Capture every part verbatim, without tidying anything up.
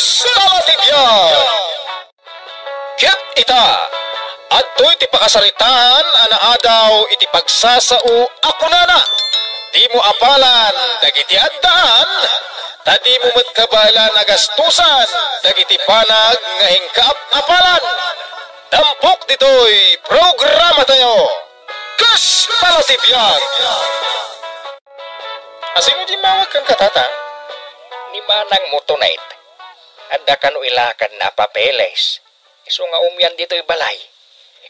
Salatibian! Ket ita, adtoy ti pakasaritaan a naadaw iti pagsasao a kunana, "Dimo apalan dagiti addaan, ta dimo met kabaelan a gastusan dagiti banag nga inkaap-apalan." Tampok ditoy programatayo, Kasta la ti biag! Asino dimmawag kenka, Tatang? Ni manangmo, Tonet. Adda kano ilakadna a papeles. Isu nga umian ditoy balay.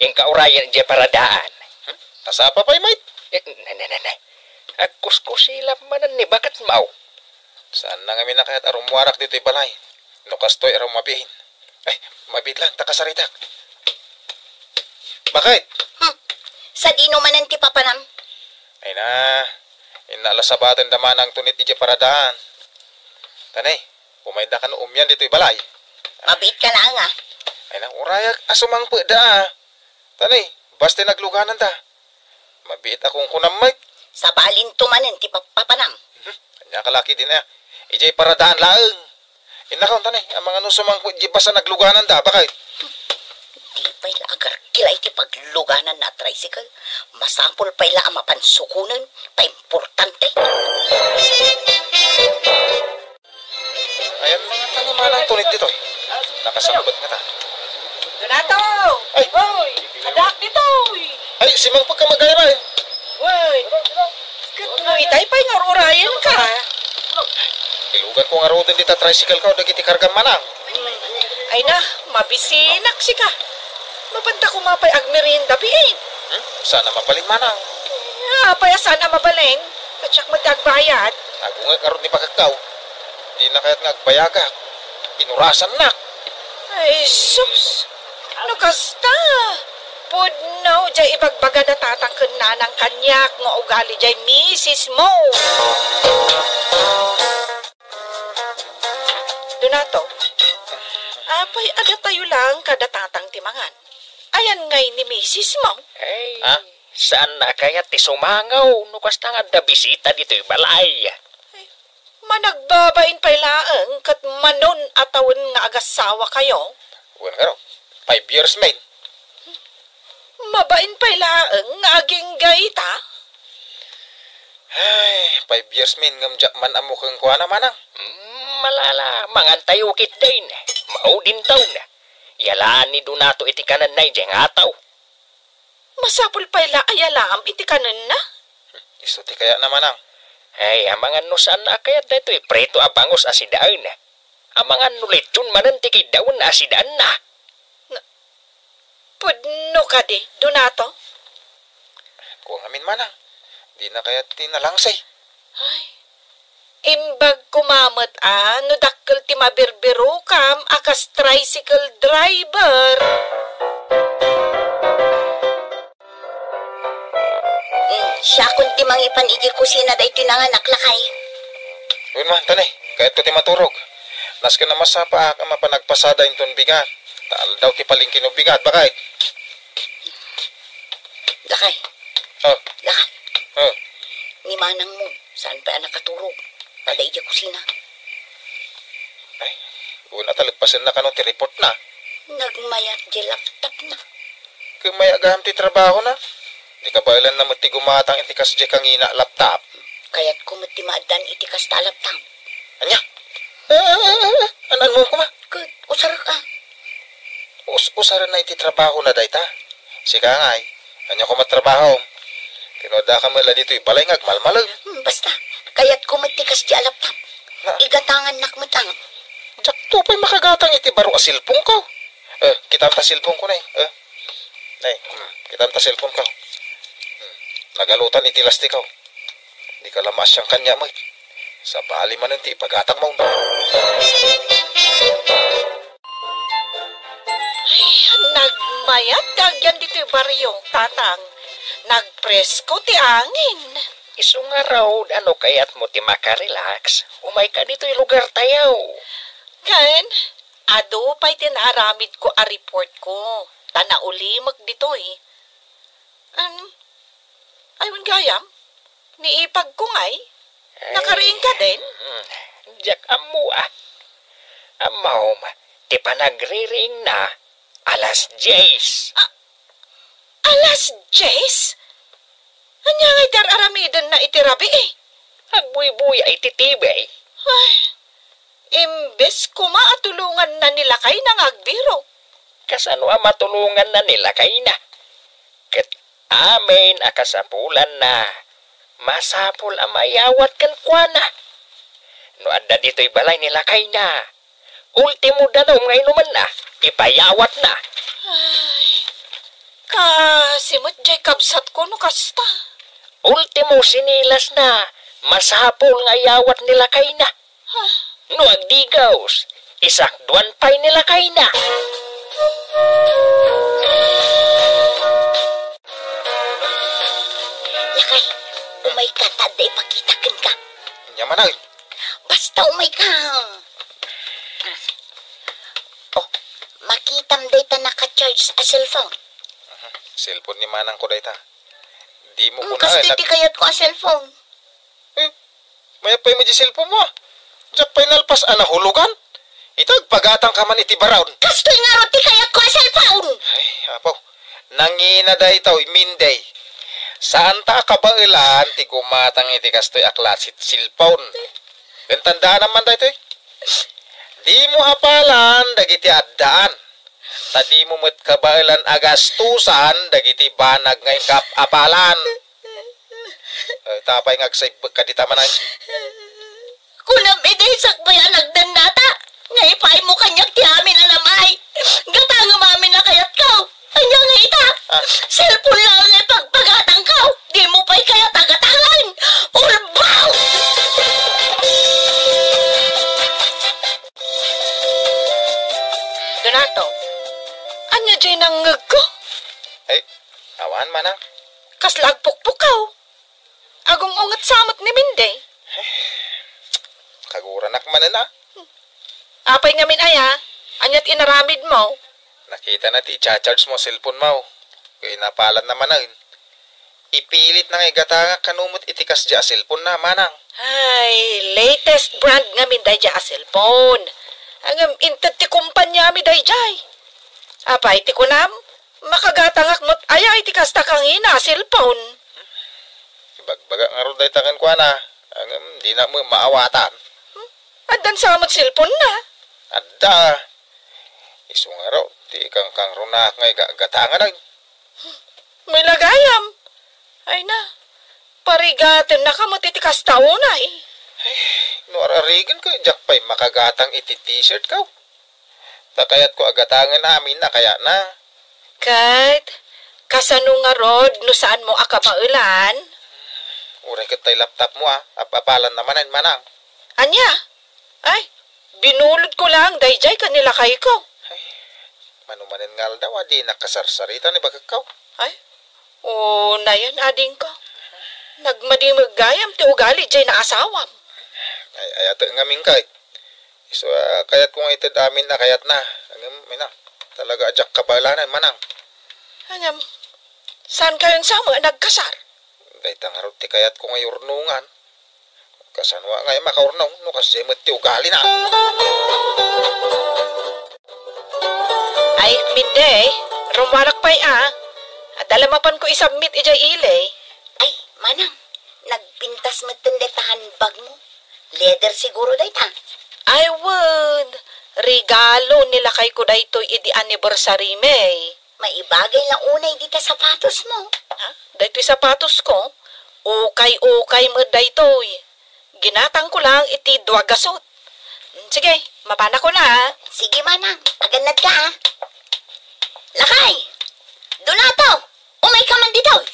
Inka urayen idiay paradaan. Hmm? Nasapa pay met? Eh, ne, ne, ne, ne. Agkuskusilap manen ni baketmo. Saanna ngamin a kayat a rummuarak ditoy balay. No kastoy a rummabiin. Ay, mabiit lang, ta kasaritak. Bakit? Hmm. Sadino manen ti papanam? Ay na, inna la sabaten da manang Tonet idiay paradaan. Tanay, umayda kano umian ditoy balay. Mabiit ka laeng, ah. Ay na, urayak a sumangpet da, ah. Tanay, basta nagluganan da. Mabiit a kunkunam met. Sabalinto manen ti papapanam. Hmm, ania ka laki din, ah. Idiay paradaan laeng. Innakon, tanay, amangan no sumangpet idiay basta nagluganan da, bakit? Di pay la agarkila iti pagluganan na a tricycle. Masapul pay la a mapan sukonen, ta importante. Ayan, mga tani manang Tonet ditoy. Nakasangpet nga ta. Donato! Ay! Hoy! Adak ditoy! Ay, simangpet ka magayra eh. Hoy! Ket mo itay pay nga ur-urayen ka. Ilugan ko nga ruden dita tricycle ko, dagiti kargam manang. Ay na, mabisinak sika. Mabanda ko mapay agmerienda biin. Hmm? Sana mabalin manang. Ah, pay a sana mabalin. Kasiak met ti agbayad. Agunget ngarud ni bakekkaw. Dina kayat nga agbayagak. Inurasannak. Ay, sus! No kasta, pudno diay ibagbaga da tatang ken nanang kaniak nga ugali diay misis mo. Donato, apay adatayo lang kada tatang ti mangan? Ayan ngay ni misis mo? Ay, Ha? Saanna a kayat ti sumangaw no kasta nga adda bisita ditoy balay. Ay, managbabain pay laeng ket manon a tawen nga agasawakayo. Wen ngarud, five years men. Mabain pay laeng nga agingga ita. Ay, five years men ngem diak man ammo kenkuana manang. Mm, malala, mangantayo ketdin. Maudin taon. Yalaan ni Donato iti kanenna idiay nga ataw. Masapul pay la a yalaam iti kanenna. Isu ti kayatna manang. Ay, amangan no saanna a kayat daytoy prito a bangus a sidaen. Amangan no lechon manen ti kiddawen a sidaenna. Na, pudno kadi, Donato? Kua ngamin manang, dina kayat ti nalangse. Ay, imbag koma met a no dakkel ti mabirbirokam a kas tricycle driver. Mm, siakon ti mangipan idiay kusina daytoy nanganak, lakay. Wen man, tanay, kayatko ti maturog. Nasken a masapaak a mapan agpasada inton bigat. Ta aldaw ti palengke no bigat, bakay. Lakay. Oh. Lakay. Oh. Ni manangmo, saan pay a nakaturog? Adda idiay kusina. Ay, wen a ta legpasenna kano ti reportna. Nagmayat diay laptopna. Ket mayat gayam ti trabahona. Di kabaelanna met ti gumatang iti kasdiay kangina a laptop. Kayatko met ti maaddaan iti kasta a laptop. Ania? Eh, eh, eh, eh, eh. An-anmo koma? Ket usarek a. Us-, usarenna iti trabahona dayta. Sika ngay, ania koma trabahom? Tinuadakam met la ditoy balay nga agmalmalem. Hmm, basta, kayatko met ti kasdiay a laptop. Na? Igatangannak met ang. Diakto pay makagatang iti baro a cellphone ko. Eh, kitam ta cellphone ko, nay. Eh. Nay, hmm, kitam ta cellphone ko. Hmm, nagalutan iti lastikaw. Di ka la maasiang kaniak met. Sabali manen ti ipagatangmo. Ay, nagmayat ti agian ditoy barrio, Tatang. Nagpresko ti angin. Isu ngarud, no kayatmo ti makarelax, umayka ditoy lugartayo. Ken, adu pay ti naaramidko a reportko, ta naulimek ditoy. Em, ay, wen gayam, ni ipagko ngay, nakariingka din? Mm, diak ammo, ah. Ammom, ti panagririingna, alas dies. A-, alas dies? Ania ngay ti ar-aramidenna iti rabii? Agbuybuya iti T V. Ay, imbes koma a tulonganna ni lakayna nga agbirok. Kasano a matulonganna ni lakayna? Ket amin a kasapulanna, masapul a maiyawat kenkuana. No adda ditoy balay ni lakayna, ultimo danum nga inumanna, ipayawatna. Ay, kasi met diay kabsatko no kasta. Ultimo sinilasna, masapul nga iyawat ni lakayna. No agdigaws, isakduan pay ni lakayna. Lakay, umayka ta adda ipakita kenka. Ania man, ay? Basta umayka. Oh, makitam dayta naka-charge a cellphone. Mhm. Cellphone ni manangko dayta. Dimo Mm, kuna, kastoy nag- ti kayatko a cellphone. Eh, mayat pay met diay cellphone mo, ah. Diak pay nalpas a nahulogan. Ita, agpagatangka man iti baraon. Kastoy ngarud ti kayatko a cellphone! Ay, apo. Nangina daytoy, Minday. Saanta a kabaelan ti gumatang iti kastoy a klasit cellphone. Ken tandaanam man daytoy. Dimo apalan dagiti addaan. Ta dimo met kabaelan a gastusan dagiti banag nga inka ap-apalan. Eh, ta apay nga agsaibbekka dita man, ay? Kunam idi sakbay a nagdennata, nga ipaaymo kaniak ti amin a namay. Gatangem amin a kayatko. Ania nga ita? Ah. Cellphone laeng nga ipagpagatangko. Dimo pay kayat a gatangen. Ulbaw! Donato, ania diay nangngegko? Ay, awan, manang. Kasla agpukpukaw. Agung-unget sa met ni Minday. Kaguranak manen, a. Apay ngamin aya? Ania ti inaramidmo? Nakitana ti icha-charge mo a cellphone mo. Ket inapalanna manen. Ipilitna nga igatangak kano met iti kasdiay a cellphone na, manang. Ay, latest brand ngamin daydiay a cellphone. Ngem inted ti kumpaniami daydiay. Apay ti kunam? Makagatangak met aya iti kasta kangina a cellphone? Ibagbaga ngarud dayta kenkuana, ngem dina met maawatan. Hmm? Addan sa met cellphone na? Adda. Isu ngarud, ti ikangkangrunaak nga iga-, gatangan, ay. May lagayam. Ay na, parigatennaka met iti kasta unay. Ay, no ar-arigen ket diak pay makagatang iti t-shirt ko. Ta kayatko a gatangen amin a kayatna. Ket, kasano ngarud no saanmo a kabaelan? Uray ket tay laptopmo a, ap-apalanna manen, manang. Ania? Ay, binulodko laeng daydiay ken ni lakayko. Ay, mano manen nga aldaw a dinak kasarsarita ni bakekko. Ay, unayen, adingko. Nagmadi met gayam ti ugali diay naasawam. Ay, ayatek ngamin kay. Isu a kayatko nga ited amin a kayatna. Ngem, ina, talaga a diak kabaelanen, manang. Ngem, saankayon sa met a nagkasar? Dayta ngarud ti kayatko nga iyurnongan. Kasano a nga makaurnong no kasdiay met ti ugalina? Ay, Minday, rummuarak pay a. Adda la mapanko i-submit idiay ili. Ay, manang, nagpintas metten dayta handbagmo. Leather siguro dayta. Ay, wen, regalo ni lakayko daytoy idi anniversary mi. Maibagay la unay dita sapatosmo. Ha? Daytoy sapatosko? Ukay-ukay met daytoy. Ginatangko lang iti dua gasut. Mm, sige, mapanakon a. Sige, manang. Agannadka, a. Lakay! Donato! Umayka man ditoy!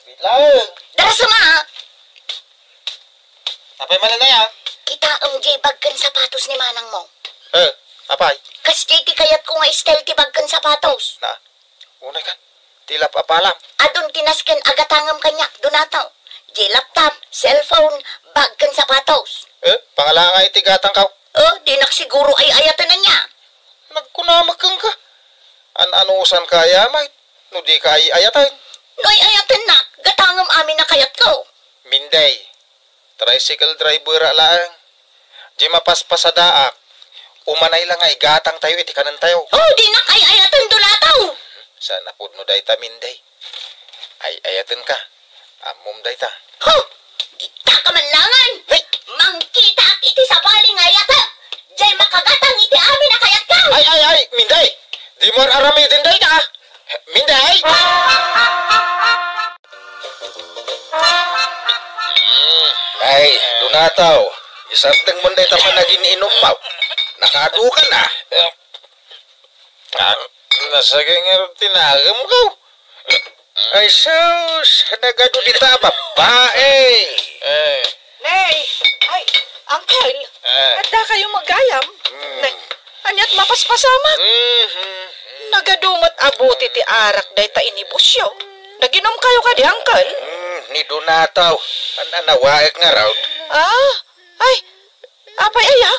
Agit laeng. Darasem a. Apay manen aya? Kitaem diay bag ken sapatos ni manangmo. Eh, apay? Kasdiay ti kayatko nga style ti bag ken sapatos. Na, unay kan. Ti lap-apalam. Adun ti nasken a gatangem kaniak, Donato. Diay laptop, cellphone, bag ken sapatos. Eh, pangalangay ti gatangko. Oh, dinak siguro ay-ayaten ania. Nagkunamek kenka. An-anusanka aya met no dika ay-ayaten. No ay-ayatennak, gatangem amin a kayatko. Minday, tricycle driver-ak laeng. Diay mapaspasadaak, Umanay la nga igatangtayo iti kanentayo. Oh, dinak ay-ayaten, Donato! Saan a pudno dayta, Minday. Ay-ayatenka. Ammom dayta. Huh! Dita ka manlangan! Hey! Mangkitaak iti sabali nga ayatek! Jay makagatang iti amin a kayatka! Ay, ay, ay, Minday! Dimo ar-aramiden dayta, ah! Minday! Ay, Donato, isardengmon dayta panagin-inummo. Nakaadu ka na. Ah, nasagay ngarud ti nagemko. Ay, sus, nagadu dita a babae. Eh. Nay, ay, uncle, Eh. Adda kayo magayam? Mm. Nay, aniat mapaspasamak? Mhm. Nagadu met a buti ti arak dayta inibusyo. Naginom kayo kadi, uncle? Mm, ni Donato. An-, anawaek ngarud. Ah, ay, apay aya?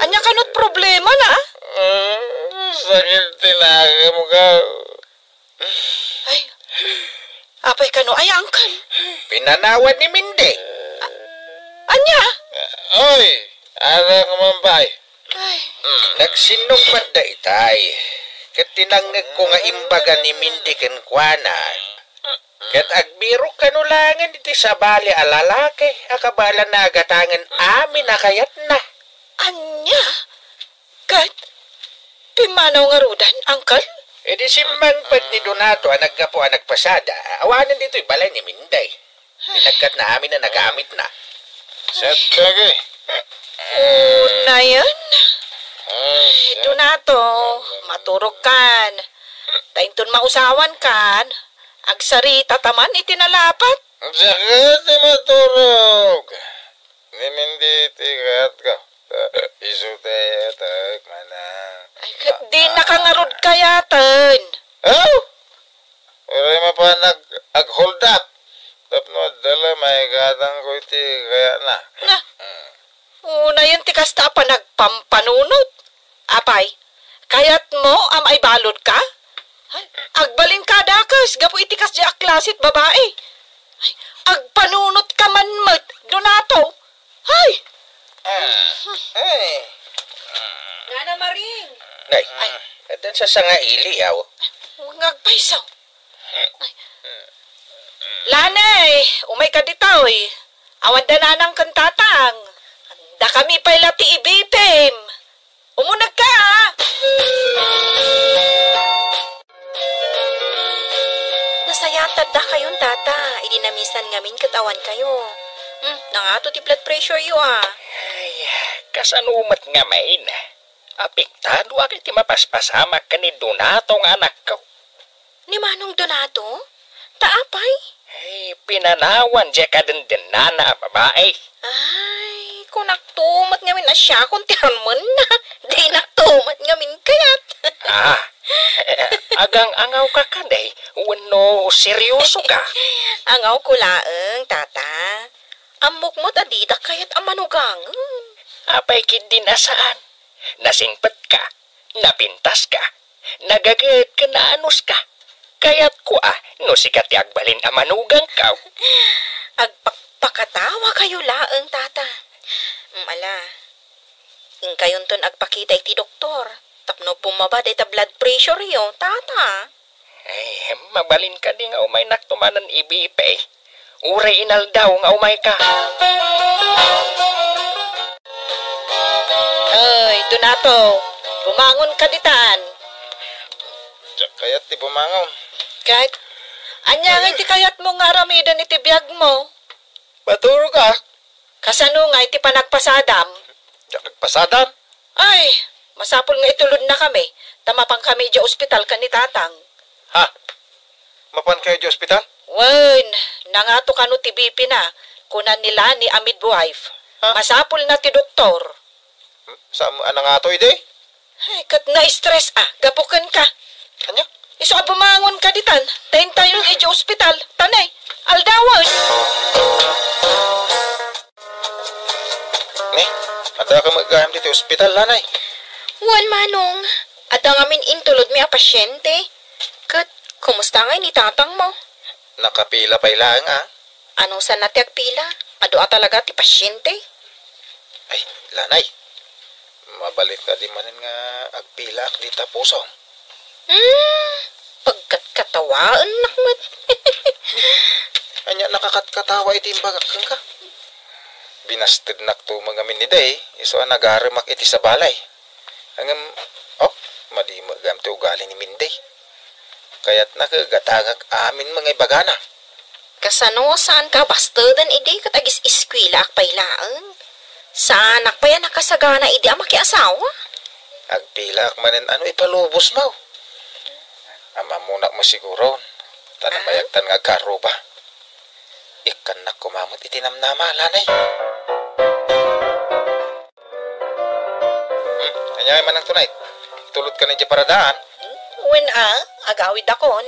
Ania kanot problema na? Ah, sakit ti nagemko. Ay, apay kano aya, uncle? Pinanawan ni Mindy. A-, ania? Oy, anak man pay. Ay. Nagsinnungbat daytay. Ket tinangngegko nga imbaga ni Mindy kenkuana. Ket agbirok kano laengen iti sabali a lalaki a kabaelanna a gatangen amin a kayatna. Ania? Ket pimmanaw ngaruden, uncle? Idi simmangpet ni Donato a naggapu a nagpasada, awanen ditoy balay ni Minday. Pinagkatna amin a nagamitna. Saan ka, Gi? Unayen? Ay, Donato, maturogkan. Ta inton mausawankan, agsarita ta man iti nalapat. Diak ti maturog. Ni Mindy ti kayatko. Isu ti ayatek, manang. Ay, ket dinaka ngarud kayaten. Aw! Uray mapan ag-, ag-hold up. Tapno adda la maigatangko iti kayatna. Na. Hmm. Unayen ti kasta a panagpampanunot. Apay, kayatmo a maibaludka? Ay, agbalinka a dakes gapu iti kasdiay a klase ti babai. Ay, agpanunotka man met, Donato. Ay! Ah, ay. Nana Maring! Nay, ay, addan sasangaili, aw. Nga agpayso. Ay. Lanay, umayka ditoy. Awan da nanang ken tatang. Dakami pay la ti ibipim. Umunegka, a! Nasayaat ti addakayon, Tata, idi namisan ngamin ket awankayo. Hmm, nangato ti blood pressure yo, a? Ay, kasano met ngamin? Apektadoak iti mapaspasamak ken ni Donato nga anakko. Ni Manong Donato? Ta apay? Ay, pinanawan diay kadendennana a babai. Ay, kunakto met ngamin a siakon ti armenna. Dinakto met ngamin kayat. Ah, agang-angawka kadi wenno seriosoka? Angawko laeng, Tata. Ammok met a didak kayat a manugangen. Apay ketdin a saan? Nasingpetka, napintaska, nagaget ken naanuska. Kayatko a no sika ti agbalin a manugangko. Agpakpakatawakayo laeng, Tata. Mm, ala, inkayonton agpakita iti doktor tapno bumaba dayta blood pressure yo, Tata. Ay, mabalin kadi nga umaynakto manen ibipim? Uray inaldaw nga umayka. Ay, Donato, bumangon ka ditan. Diak kayat ti bumangon. Ket, ania nga iti kayatmo nga aramiden iti biagmo? Maturog, a. Kasano nga iti panagpasadam? Diak nagpasadam. Ay, masapul nga itulodnakami, ta mapankami idiay ospital ken ni Tatang. Ha? Mapankayo idiay ospital? Wen, nangato kano ti B P na, kuna ni Lani a midwife. Ha? Masapulna ti doktor. Saan a nangato idi? Ay, ket na-stress a, gapu kenka. Ania? Isu a bumangon ka ditan, ta intayon idiay ospital, ta ne, aldawen. Ne, addaka met gayam ditoy ospital, Lanay? Wen, Manong, adda ngamin intulodmi a pasiente. Ket, kumusta ngay ni tatangmo? Nakapila pay laeng, a. Anusanna ti agpila? Adu a talaga ti pasiente? Ay, Lanay. Mabalin kadi manen nga agpilaak dita pusom? Hmm, pagkatkatawaennak met. Ania nakakatkatawa iti imbagak kenka? Binastednak to ngamin ni Day, isu a nagaremak iti sabali. Ngem, oh, madi met gayam ti ugali ni Minday. Kayatna nga agatangak amin nga ibagana. Kasano a saanka a basteden idi ket agis-eskuelaak pay laeng? Saanak pay a nakasagana idi a makiasawa? Agpilaak manen ano ipalubosmo. Ammonak met siguro, ta namayagtan nga agkaarruba. Ikkannak koma met iti namnama, Lanay. Hmm, ania manang tunay? Tulodka idiay paradaan? Wen a, agawidakon.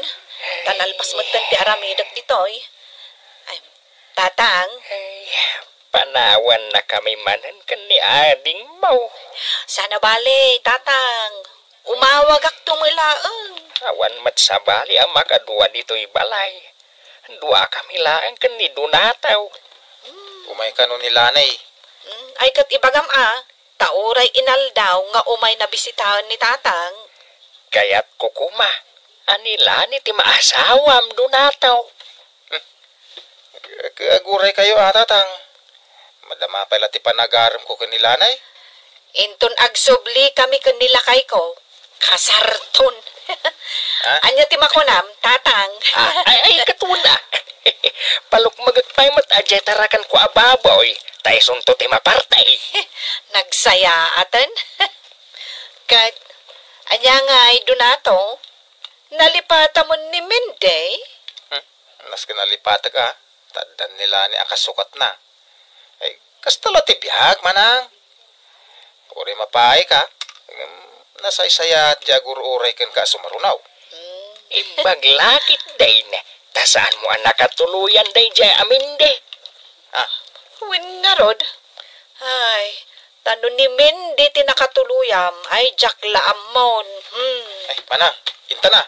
Ta nalpas metten ti aramidek ditoy. Ay, Tatang. Ay, panawannakami manen ken ni adingmo. Saan a bale, Tatang. Umawagakto met laeng. Awan met sabali a makadua ditoy balay. Duakami laeng ken ni Donato. Umay kano ni Lanay. Mm, ay ket ibagam a, ta uray inaldaw nga umay nabisitaen ni Tatang. Kayatko koma a ni Lanay ti maasawam, Donato. Ag-, aguray kayo a, Tatang. Madama pay la ti panagaremko ken ni Lanay. Inton agsubli kami ken ni lakayko, kasarton. Ha? Ania ti makunam, Tatang? Ah, ay, ay, katuon a. Palukmagek pay met a diay tarakanko a baboy, ta isunto ti maparte. Nagsayaaten. Ket, ania ngay, Donato? Nalipatam ni Minday? Hmm, nasken nalipatek a, ta addan ni Lanay a kasukatna. Ay, kasta la ti biag, manang. Uray mapaayka, ngem nasaysayaat diay agur-uray kenka a sumaruno. Hmm. Imbag la ketdin, ta saanmo a nakatuloyan daydiay a Minday. Ah. Wen ngarud. Ay, ta no ni Minday ti nakatuloyam, ay diak la ammon. Hmm. Ay, manang, intana.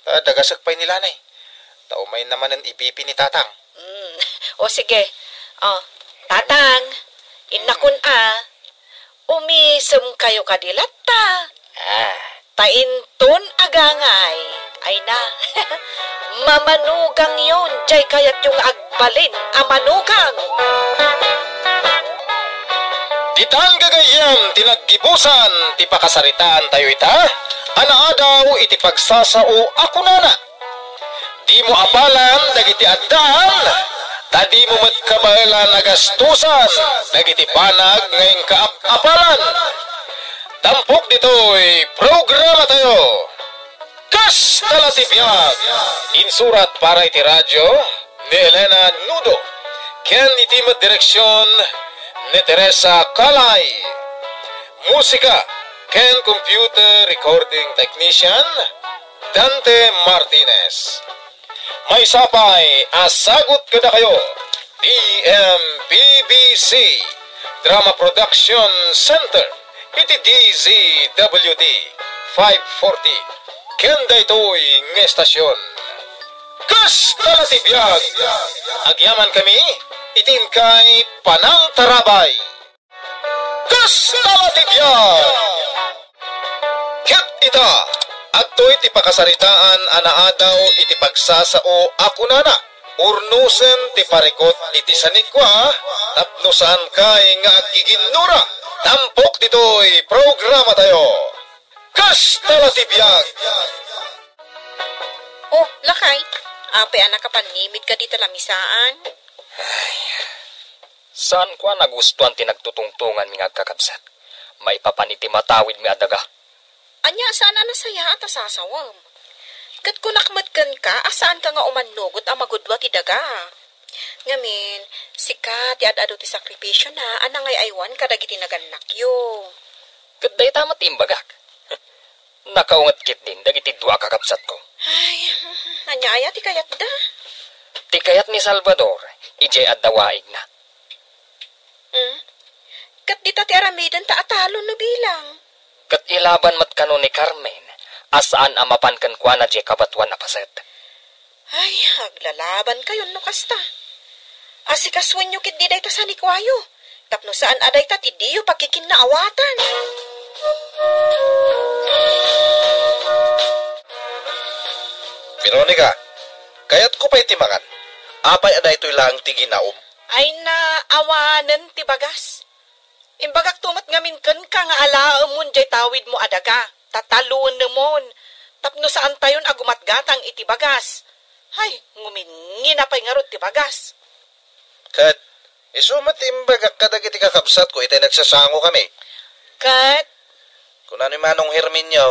Ta dagasek pay ni Lanay. Ta umayna manen ibipi ni Tatang. Hmm. O sige. O, Tatang, innakon a. Umisemkayo kadi latta. Ah. Ta inton agangay, ay na, mamanugangyon diay kayatyo nga agbalin a manugang. Ditan gagayyem ti naggibusan ti pakasaritaantayo ita a naadaw iti pagsasao a kunana. Dimo apalan dagiti addaan, ta dimo met kabaelan a gastosan dagiti banag nga inka ap-apalan. Tampok ditoy programatayo, Kasta la ti Biag. Insurat para iti radio ni Elena Nudo, ken iti met direksion ni Teresa Calay. Musika ken computer recording technician, Dante Martinez. Maysa pay a sagut kadakayo ti M P B C Drama Production Center iti D Z W T five forty ken daytoy nga estasion. Kasta la ti biag! Agyamankami iti inkay panangtarabay. Kasta la ti biag! Ket ita, adtoy ti pakasaritaan a naadaw iti pagsasao a kunana, urnosen ti parikut iti sanikua tapno saankay nga aggiginnura. Tampok ditoy programatayo. Kasta la ti biag! Oh, lakay, apay a nakapannimid ka dita lamisaan? Ay, saanko a nagustuan ti nagtutungtonganmi nga agkakabsat. Maipapan iti matawidmi a daga. Ania saan a nasayaat a sasawem? Ket kunak met kenka a saanka nga umannugot a magudua ti daga. Ngamin, sika ti ad-adu ti sakripisiona a nangay-aywan kadagiti nagannakyo. Ket dayta met ti imbagak. Nakaunget ketdin dagiti dua a kakabsatko. Ay, ania aya ti kayatda? Ti kayat ni Salvador, idiay adda waigna. Hmm? Ket dita ti aramiden ta atalon no bilang. Ket ilaban met kano ni Carmen a saan a mapan kenkuana diay kabatoan a paset. Ay, aglalabankayon no kasta. Asikasuenyo ketdi dayta sanikuayo, tapno saan a dayta ti diyo pagkikinnaawatan. Veronica, kayatko pay ti mangan. Apay a daytoy laeng ti ginaom? Ay, naawanen ti bagas. Imbagakto met ngamin kenka nga alaemon jay tawidmo a daga, ta taluenemon, tapno saantayon a gumatgatang iti bagas. Hay, nguminngina pay ngarud ti bagas. Ket isu met ti imbagak kadagiti kakabsatko itay nagsasangokami. Ket kunana ni Manong Herminio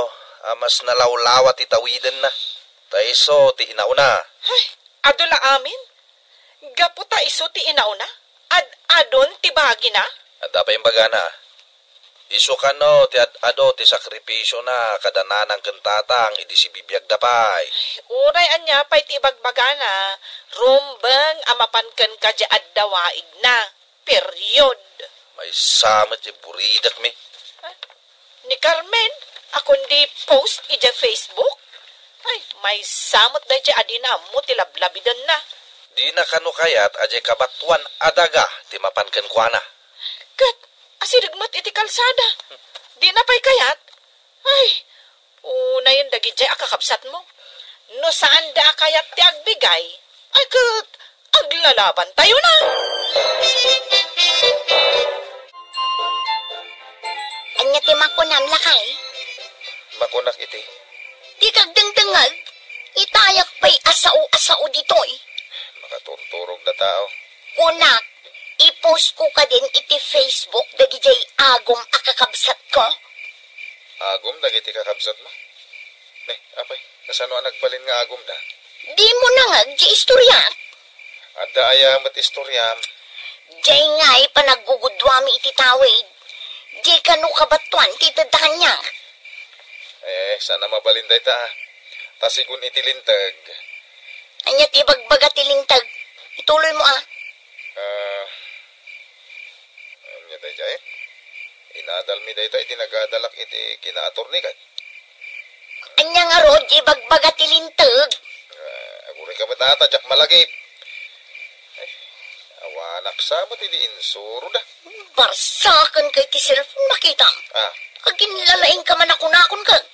a mas nalawlawa ti tawidenna, ta isu ti inauna. Hay, adu la amin? Gapu ta isu ti inauna? Ad-adon ti bagina? Adda pay imbagana. Isu kano ti ad-adu ti sakripisiona kada nanang ken tatang idi sibibiagda pay. Uray ania pay ti ibagbagana, rumbeng a mapan kenka diay adda waigna. Period. Maysa met ti buridekmi. Ah, ni Carmen, a kundi post idiay Facebook? Ay, maysa met daydiay a dina ammo ti lablabidenna. Dina kano kayat a diay kabatoan a daga ti mapan kenkuana? Ket asideg met iti kalsada. Dina pay kayat? Ay, unayen dagidiay a kakabsatmo. No saanda a kayat ti agbigay, ay ket aglalabantayon a. Ania ti makunam, lakay? Makunak iti. Dika agdengdengngeg, itayak pay a sao a sao ditoy. Makaturturog da tao. Kunak, i-post ko kadin iti Facebook dagidiay agom a kakabsatko. Agom dagiti kakabsatmo? Ne, apay, kasano a nagbalin nga agomda? Dimo nangngeg diay istoriak? Adda aya met istoriam? Diay ngay panaggugudduami iti tawid. Diay kano kabatoan ti itedda kaniak. Eh, saan a mabalin dayta, a. Ta sigun iti linteg. Ania ti ibagbaga ti linteg? Ituloymo, a. Ah, ania daydiay? Inadalmi dayta iti nagadalak iti kinaattorney, ket. Ania ngarud ti ibagbaga ti linteg? Ah, agurayka met a, ta diak malagip. Ay, awanak sa met idi insuro da. Barsakenka iti cellphone, makitam. Ah. Aginlalaingka man a kunakon, ket.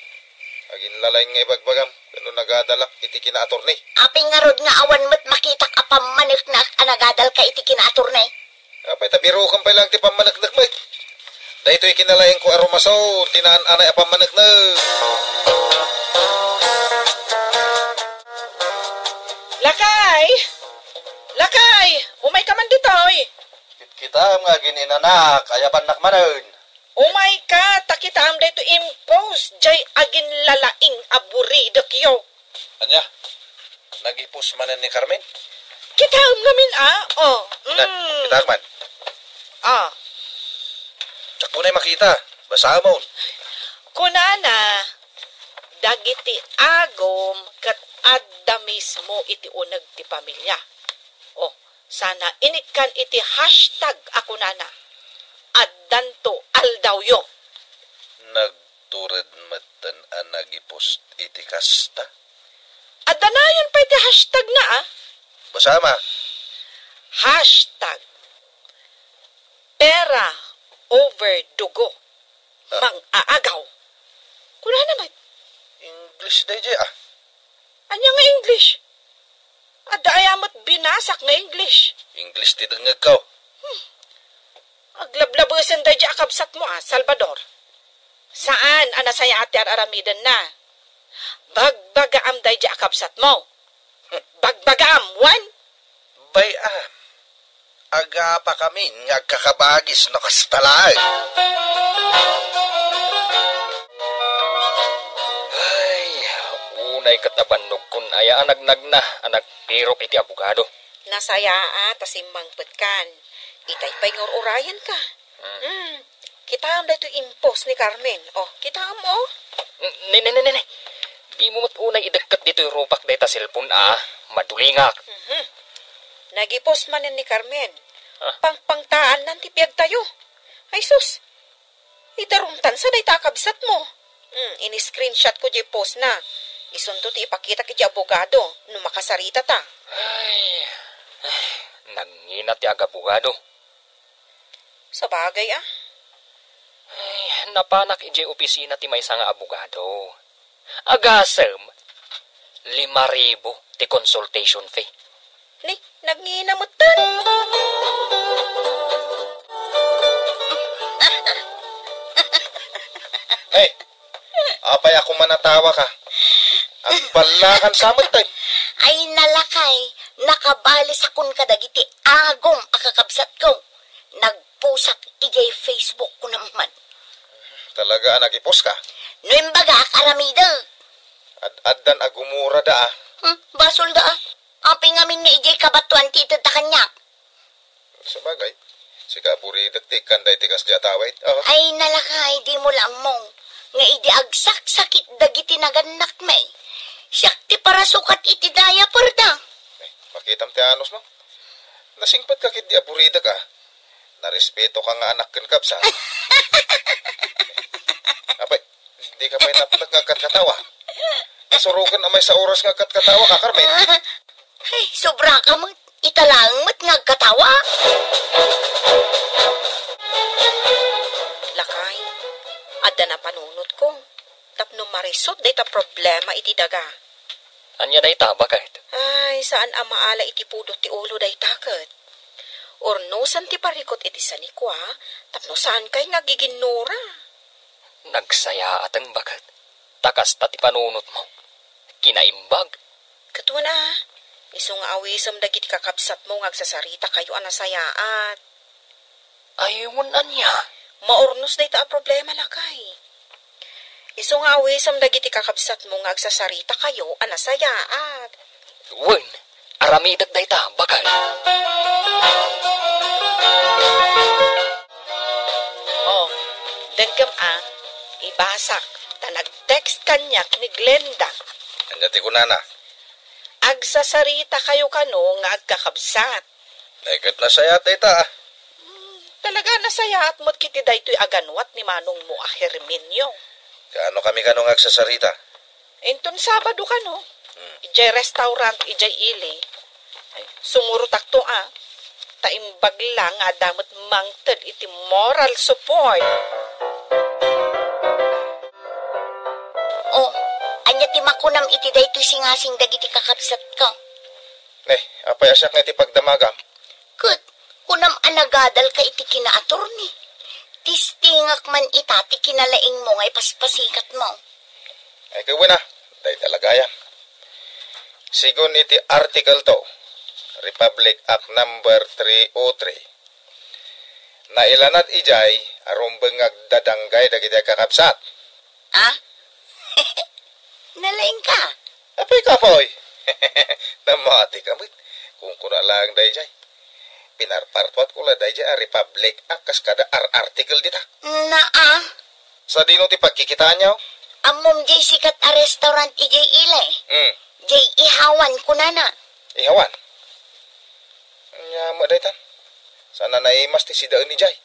Aginlalaing nga ibagbagam, ken no nagadalak iti kinaattorney. Apay ngarud nga awan met makitak a pammaneknek a nagadalka iti kinaattorney? Apay, ta birokem pay laeng ti pammaneknekmo, eh. Daytoy kinalaingko a rumason ti naan-anay a pammaneknek. Lakay! Lakay! Umayka man ditoy! Kitkitaem nga agin-inanak, ayabannak manen. Umayka, ta kitaem daytoy impost, jay aginlalaing a buridekyo. Ania? Nagipos manen ni Carmen? Kitaem ngamin, a. Oh. Ina, mm. Kitaek man. Ah. Diak unay makita. Basaem. Kunana, dagiti agom ket adda mismo iti uneg ti pamilia. Oh, sana inikkan iti hashtag a kunana, "Addanto aldawyo." Nagtured metten a nagipost iti kasta? Adda nayon pay ti hashtag na, a. Basaem. Hashtag pera over dugo. Ah. Mang-aagaw. Kunana met. English daydiay, a. Ania nga English? Adda aya met binasak nga English? English ti dengngegko. Hmm. Aglablabesen daydiay a kabsatmo, a, Salvador. Saan a nasayaat ti ar-aramidenna. Bagbagaam daydiay a kabsatmo. Bagbagaam, wen? Bay-am. Agapakamin nga agkakabagis no kasta laeng. Ay, unay ket a bannogkon aya a nagnagna a nagpirok iti abogado. Nasayaat a simmangpetkan. Itay pay nga ur-urayenka. Hmm. Hmm. Kitaem daytoy impost ni Carmen. Oh, kitaem, oh. Ne, ne, ne, ne, ne. Dimo met unay idekket ditoy rupak dayta cellphone, a. Madulingak. Mhm. Nagipost manen ni Carmen. Ah. Pangpangtaannan ti biagtayo. Ay sus, idarumtan sa dayta a kabsatmo. Hmm, in-screenshot ko diay post na. Isunto ti ipakitak iti abogado no makasarita ta. Ay, ay, nangina ti agabogado. Sabagay, a. Ay, Napanak idiay opisina ti maysa nga abogado. Agasem, lima ribu ti consultation fee. Ni, nagngina metten. Hey, apay a kuman a tawaka? Agballakan sa metten. Ay, nalakay, nakabalisakon kadagiti agom a kakabsatko. Nagposak idiay Facebook ko naman. Talaga a nagipos ka? No imbagak, aramidek. Ad-addan a gumurada, ah. Hmm, basolda, ah. Apay ngamin nga idiay kabatoan ti itedda kaniak? Sabagay, sika a buridek ti ikkan daytoy kasdi a tawid, ah. Ay, nalakay, dimo la ammo nga idi agsaksakit dagiti nagannakmi, siak ti parasukat iti diaperda. Eh, makitam ti anusmo. Nasingpetka ketdi a buridek, ah. Narespetoka nga anak ken kabsat. Apay, dika pay napnek nga agkatkatawa? Nasuroken a maysa oras nga agkatkatawa ka, Carmen. Ay, sobra ka met. Ita laeng met nga agkatawa. Lakay, adda napanunotko tapno marisot dayta problema iti daga. Ania dayta, baket? Ay, saan a maala iti pudot ti ulo dayta ket. Urnosen ti parikut iti sanikua tapno saankay nga agiginnura. Nagsayaaten, baket. Ta kasta ti panunotmo. Kinaimbag. Ket wen a, isu nga awisem dagiti kakabsatmo nga agsasaritakayo a nasayaat. Ay, wen ania? Maurnos dayta a problema, lakay. Isu nga awisem dagiti kakabsatmo nga agsasaritakayo a nasayaat. Wen, aramidek dayta, baket. Oh, denggem a, ibasak, ta nag-text kaniak ni Glenda. Ania ti kunana? Agsasaritakayo kano nga agkakabsat. Ay, ket nasayaat dayta, ah. Hmm, talaga nasayaat met kiti daytoy a ganuat ni manongmo a Herminio. Kaano kami kano nga agsasarita? Inton Sabado kano, hmm, idiay restaurant idiay ili. Ay, sumurotakto, ah. Ta imbag la nga adda met mangted iti moral support. Oh, ania ti makunam iti daytoy singasing dagiti kakabsatko? Ne, apay a siak nga iti pagdamagam? Ket kunam a nagadalka iti kina-attorney. Testingak man ita ti kinalaingmo nga ipaspasikatmo. Ay, ket wen a, dayta la gayam. Sigun iti Article two, Republic Act Number three oh three, nailanad idiay a rumbeng nga agdadanggay dagiti agkakabsat. Ah? Nalaingka? Apay, kapoy! Namati ka met. Kunkuna laeng daydiay. Pinarpartuatko la daydiay a Republic Act kas kada ar-article dita. Naa. Sadino ti pagkikitaanyo? Ammom diay sikat a restaurant idiay ili. Hmm. Diay Ihawan kunana. Ihawan? Ania met daytan? Saan a naimas ti sidaen idiay?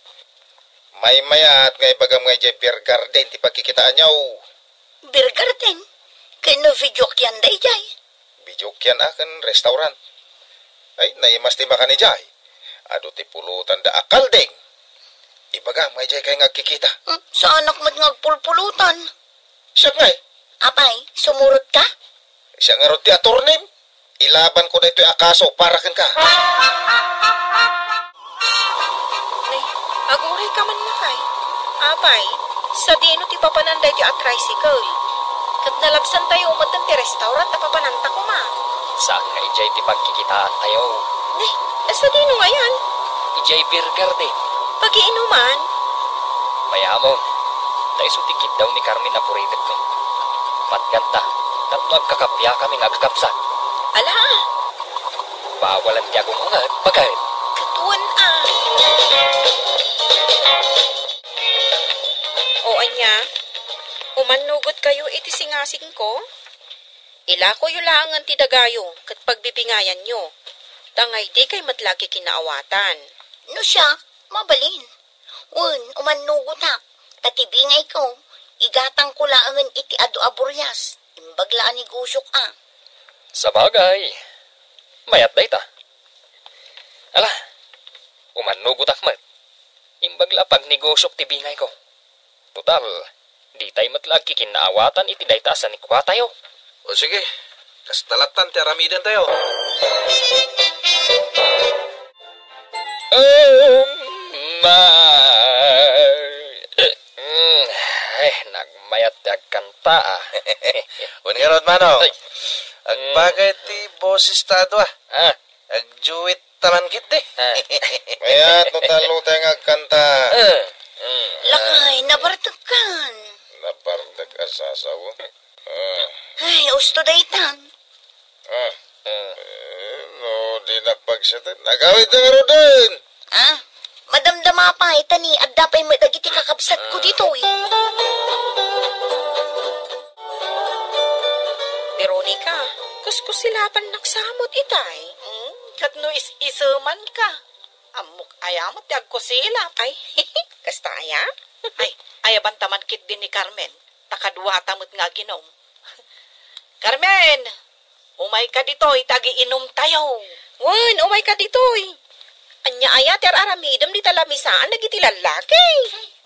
Maymayat nga ibagam nga idiay beer garden ti pagkikitaanyo. Beer garden? Ken no videokean daydiay? Videokean a ken restaurant. Ay, naimas ti makan idiay. Adu ti pulotanda a kalding. Ibagam nga idiay kay nga agkikita. Hmm, saanak met nga agpulpulotan. Siak ngay. Apay, sumurot ka? Siak ngarud ti atornem. Ilabanko daytoy a kaso para kenka. Nay, aguray ka man, lakay. Apay, sadino ti papanan daytoy a tricycle? Ket nalabsantayo metten ti restaurant a papananta koma. Saan nga idiay ti pagkikitaantayo? Nay, sadino ngayan? Idiay beer garden. Pagiinuman? Mayamon, ta isu ti kiddaw ni Carmen a buridekmi. Patganta, tapno agkakappia kami nga agkakabsat. Ala! Bawalan ti agungunget, baket. Ket wen a. O ania, umannugotkayo iti singasingko? Ilakoyo laengen ti dagayo ket pagbibingayanyo, ta nga idi kay met la agkikinaawatan. No siak, mabalin. Wen, umannugotak, ta ti bingayko, igatangko laengen iti adu a burias, imbag la a negosiok a. Sabagay, mayat dayta. Ala, umannugotak met, imbag la a pagnegosiok ti bingayko. Total, ditay met la agkikinnaawatan iti dayta a sanikuatayo. O sige, kasta lattan ti aramidentayo. Oh my! Mm, ay, nagmayat ti agkanta, ah. Wen ngarud, Manong. Ay. Agbagay ti boses ta a dua. Ah. Agduet ta man ketdi. Ah. Mayat no tallo tayo nga agkanta. Ah. Mm. Lakay, nabartekkan. Nabartek a sasawen. Ah. Ay, usto daytan. Ah. Ah. Eh, no, dinak pagsiaten. Agawid na ngaruden. Ah, madamdama pay, ta ni adda pay met dagiti kakabsatko ditoy. Veronica, kuskusilapannak sa met itay. Hmm? Ket no is-isemanka, ammok aya met ti agkusilap. Ay, kasta aya? Ay, ayaban ta man ketdi ni Carmen, ta kaduata met nga aginom. Carmen! Umayka ditoy, ta agiinumtayo. Wen, umayka ditoy. Ania aya ti ar-aramidem dita lamisaan dagiti lallaki?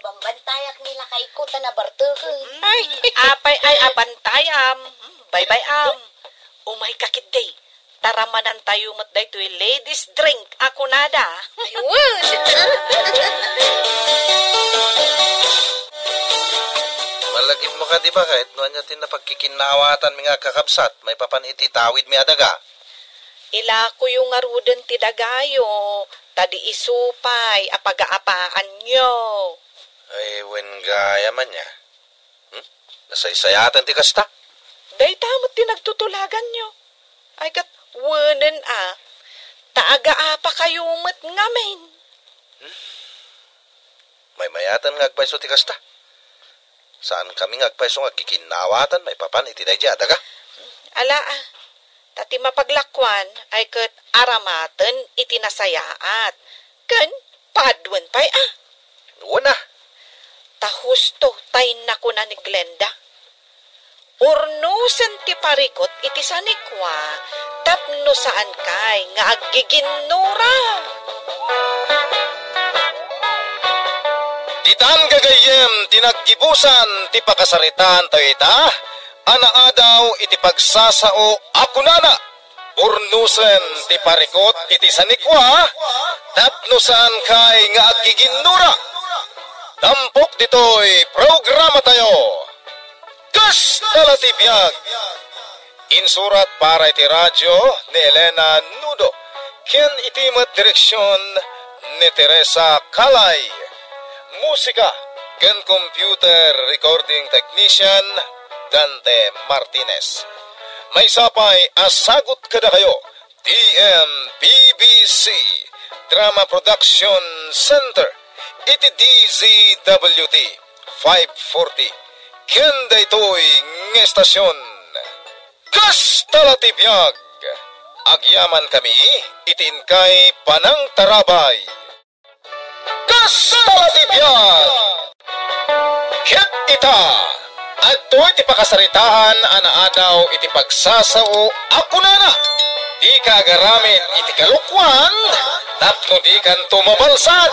Bambantayak ni lakayko ta nabarteken. Ay. Apay ay abantayam. Baybay-am. Umayka ketdi. Taramanantayo met daytoy ladies drink a kunada. Ay, wen. Malagipmo kadi, baket no ania ti napagkikinnaawatan mi nga kakabsat maipapan iti tawid mi a daga? Ilakoyo ngaruden ti dagayo, ta di isu pay a pagaapaanyo. Ay, wen gayam ania. Hmm? Nasaysayaten ti kasta? Dayta met ti nagtutulaganyo. Ay, ket wenen a, ta agaapakayo met ngamin. Hmm? Maymayaten nga agpayso ti kasta. Saankami nga agpayso nga agkikinnaawatan maipapan iti daydiay a daga. Ala, a, ta ti mapaglakoan ay ket aramaten iti nasayaat, ken paduen pay a. Wen a. Ta husto tay nakuna ni Glenda. Urnosen ti parikut iti sanikua tapno saankay nga aggiginnura. Ditan gagayyem ti naggibusan ti pakasaritaantayo ita a naadaw iti pagsasao a kunana, Urnosen ti parikut iti sanikua tapno saankay nga aggiginnura. Tampok ditoy programatayo. Kasta la ti biag. Insurat para iti radio ni Elena Nudo ken iti met direksion ni Teresa Calay. Musika ken computer recording technician, Dante Martinez. Maysa pay a sagut kadakayo, T M P B C, Drama Production Center, iti D Z W T five forty, ken daytoy nga estasion. Kasta la ti biag, agyamankami iti inkay panangtarabay. Kasta la ti biag! Ket ita, adtoy ti pakasaritaan a naadaw iti pagsasao a kunana, dika agaramid iti kalokuan tapno dikanto mabalsan.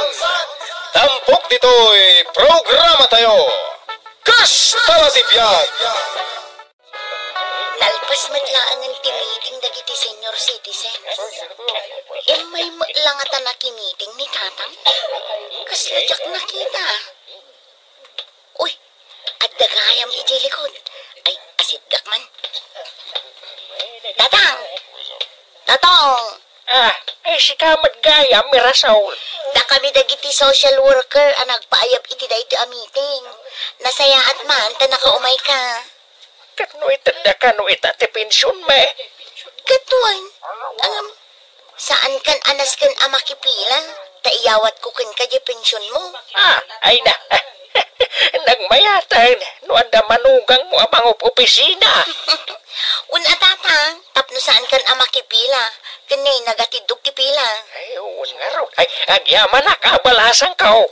Tampok ditoy programatayo. Kasta la ti biag! Nalpas met laengen ti meeting dagiti senior citizens. Immay met la ngata nakimiting ni Tatang. Kasla diak nakita. Uy, adda gayam idiay likod. Ay, asitgak man. Tatang! Tatang! Ah, ay, sika met gayam, Mirasol. Dakami dagiti social worker a nagpaayab iti daytoy a meeting. Nasayaat man ta nakaumayka. Ket no itedda kano ita ti pensionmi? Ket wen, ngem, saankan a nasken a makipila, ta iyawatko kenka diay pensionmo. Ah, ay na. Nagmayaten no adda manugangmo a mangup-opisina. Wen a, Tatang, tapno saankan a makipila, ken nagatiddog ti pila. Ay, wen ngarud. Ay, agyamanak a balasanko.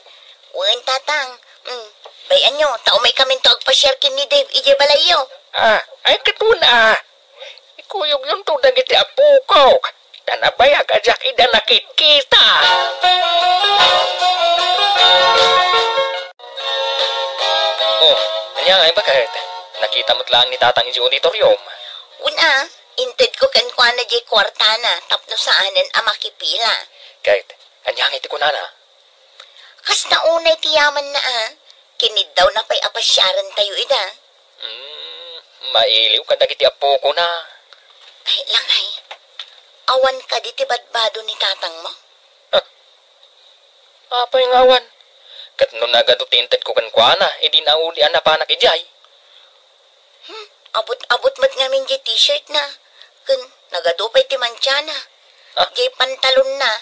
Wen, Tatang. Mm, bay-anyo, ta umaykaminto agpasiar ken ni Dave idiay balayyo. Ah, ay, ket wen a. Ikuyogyonto dagiti apokok, ta nabayag a diak ida nakitkita. Ania ngay, baket? Nakita met laeng ni Tatang idiay auditorium. Una, intedko kenkuana diay kuartana tapno saanen a makipila. Ket, ania ngay ti kunana? Kasna unay ti yamanna a. Kiniddawna pay a pasiarentayo ida. Hmm, mailiw kadagiti apokona. Ay, lakay. Awan kadi ti badbado ni tatangmo? Ah, apay nga awan? Ket no nagadu ti intedko kenkuana, idi nauli a napanak idiay. Hmm, abut-abut met ngamin diay t-shirt na. Ken nagadu pay ti mantiana. Ah? Diay pantalon na.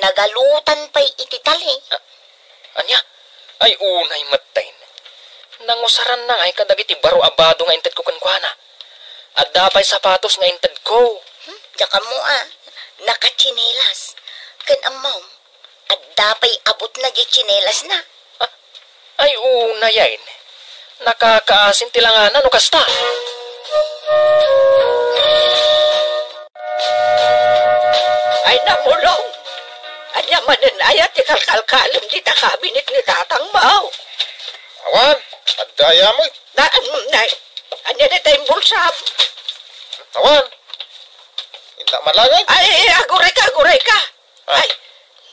Nagalutan pay iti tali. Ah, ania? Ay, unay metten. Nangusaranna ngay kadagiti baro a bado nga intedko kenkuana. Adda pay sapatos nga intedko. Hmm? Diak ammo a. Nakatsinelas. Ken ammom, adda pay abutna diay tsinelasna. Ah, ay, unayen. Nakakaasin ti langana no kasta. Ay, Mulong! Ania manen aya ti kalkalkalem dita kabinet ni tatangmo? Awan, adda aya met. Na, mm, na, ania dayta imbulsam? Awan. Inta man laeng. Ay, ay, agurayka, agurayka. Ah. Ay,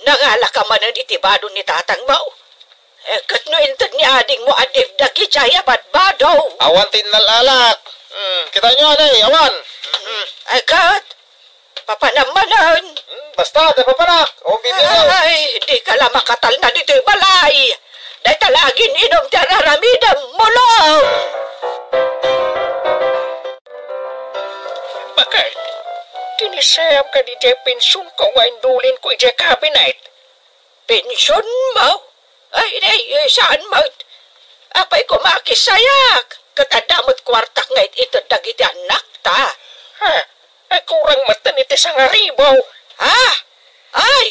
nangalaka manen iti bado ni tatangmo. Eh, ket no inted ni adingmo a Dave dagiti aya badbado. Awan ti innal-alak. Hmm, kitaenyo, anay, awan. Hmm. Ay, ket, papanam manen. Hmm, basta, adda papanak. O, bibigyan. Ay, dika la makatalna ditoy balay. Dayta la agin-inum ti ar-aramidem, Mulong. Baket, kinisayam kadi diay pensionko nga indulinko idiay kabinet. Pensionmo? Ay, ay, saan met? Apay koma a kisayak, ket adda met kuartak nga it-ited dagiti annakta. Ha? Ay, kurang metten iti sangaribu. Ha? Ay,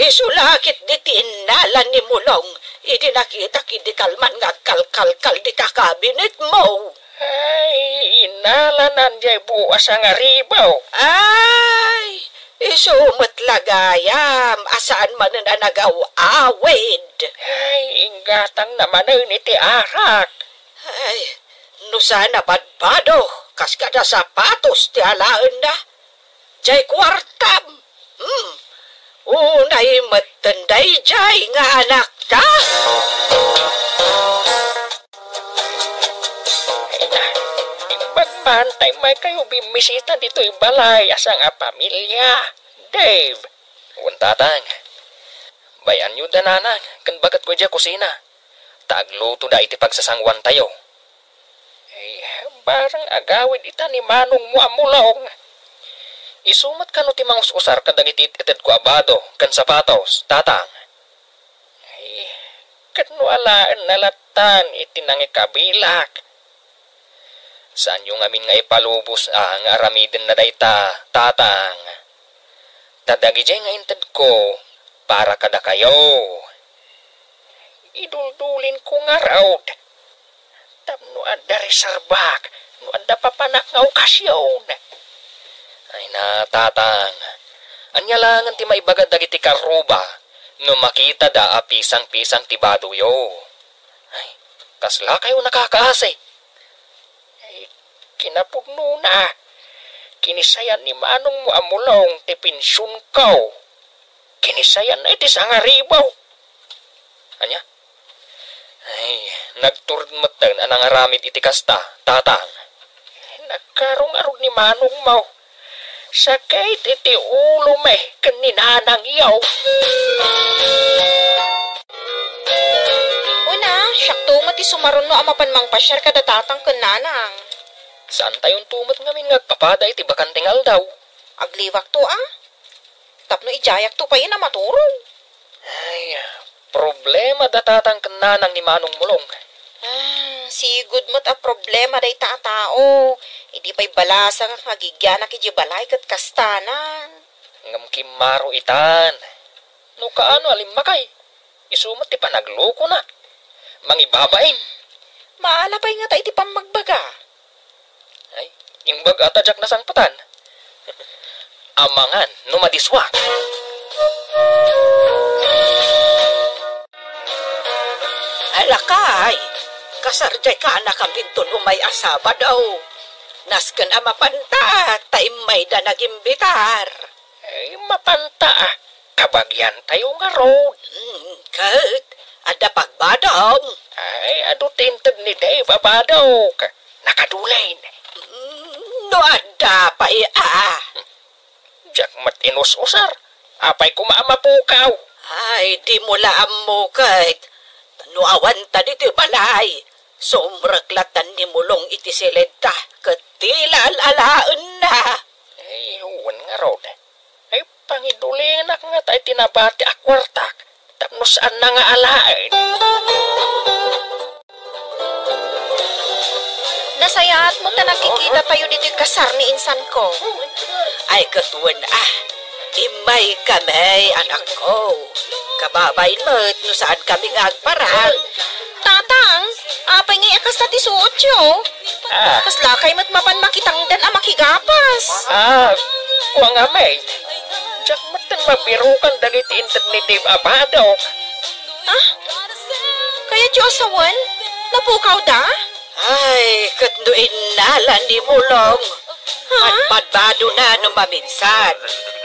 isu la ketdi ti innala ni Mulong idi nakitak idi kalman nga agkalkalkal dita kabinetmo. Ay, innalanan diay bua sangaribu. Ay, isu met la gayam a saan manen a nagaw-awid. Ay, inggatangna manen iti arak. Ay, no saan a badbado, kas kada sapatos ti alaenna. Diay kuartam. Hmm. Unay metten daydiay nga anakta. Ay na, imbag man ta immaykayo bimmisita ditoy balay a sangapamilia, Dave. Wen, Tatang. Bay-anyo da Nanang ken baketko idiay kusina. Ta aglutoda iti pagsasanguantayo. Ay, barang agawid ita ni manongmo a Mulong. Isu met kano ti mangus-usar kadagiti it-itedko a bado ken sapatos, Tatang? Ay, ket no alaenna lattan iti nangikabilak. Saanyo ngamin nga ipalubos a nga aramidenna dayta, Tatang. Ta dagidiay nga intedko para kadakayo. Iduldulinko ngarud. Tapno adda reserbak no adda papanak nga okasion. Ay na, Tatang. Ania laengen ti maibaga dagiti karruba no makitada a pisang-pisang ti badoyo? Ay, kaslakayo nakakaasi. Ay, kinapudnona, kinisayan ni manongmo a Mulong ti pensionko. Kinisayanna iti sangaribu. Ania? Ay, nagtured metten a nangaramid iti kasta, Tatang. Nagkarungarud ni manongmo. Sakit iti ulo met ken ni nanangyo. Una, siakto met ti sumaruno a mapan mangpasiar kada tatang ken nanang. Saantayonto met ngamin nga agpapada iti bakanteng aldaw. Agliwakto a. Tapno idiayakto payen a maturog. Ay, problema da tatang ken nanang ni Manong Mulong. Ah, sigud met a problema dayta a tao. Idi pay balasangak nga agigianak idiay balay ket kastanan. Ngem kimmaro itan. No kaano a limmakay, isu met ti panaglokona. Mangibabain. Maala pay ngata iti pammagbaga. Ay, imbag a ta diak nasangpetan. Amangan no madisuak. Alakay, Kasar jay kana kaminton umay a Sabado. Nasken a mapanta, ta immayda nagimbitar. Ay, mapanta, ah. Kabagiantayo ngarud. Hmm, ket, adda pagbadong. Ay, adu ti inted ni Dave a badok. Nakadulayen. Hmm, no adda pay, ah. Diak met inus-usar. Apay koma a mapukaw? Ay, dimo la ammo ket. No awan ta ditoy balay, sumrek latta ni Mulong iti siledta, ket ti la al-alaenna. Ay, wen ngarud. Ay, pangidulinak ngata iti nabati a kuartak, tapno saanna nga alaen. Nasayaat mo ta nakikita tayo ditoy kasar ni insan ko. Ay, ket wen, ah. Immay kami, anak ko. Kababain met no saan kami nga agparang. Tatang, apay ngay a kasta ti suotyo? Ah. Kasla kay met mapan makitangdan a makigapas. Ah, kua nga, May. Diak met mabirukan dagiti inted ni Dave a badok. Ah? Kayatyo a sawen? Napukawda? Ay, ket no innala ni Mulong. Ha? Padpadbadona no maminsan.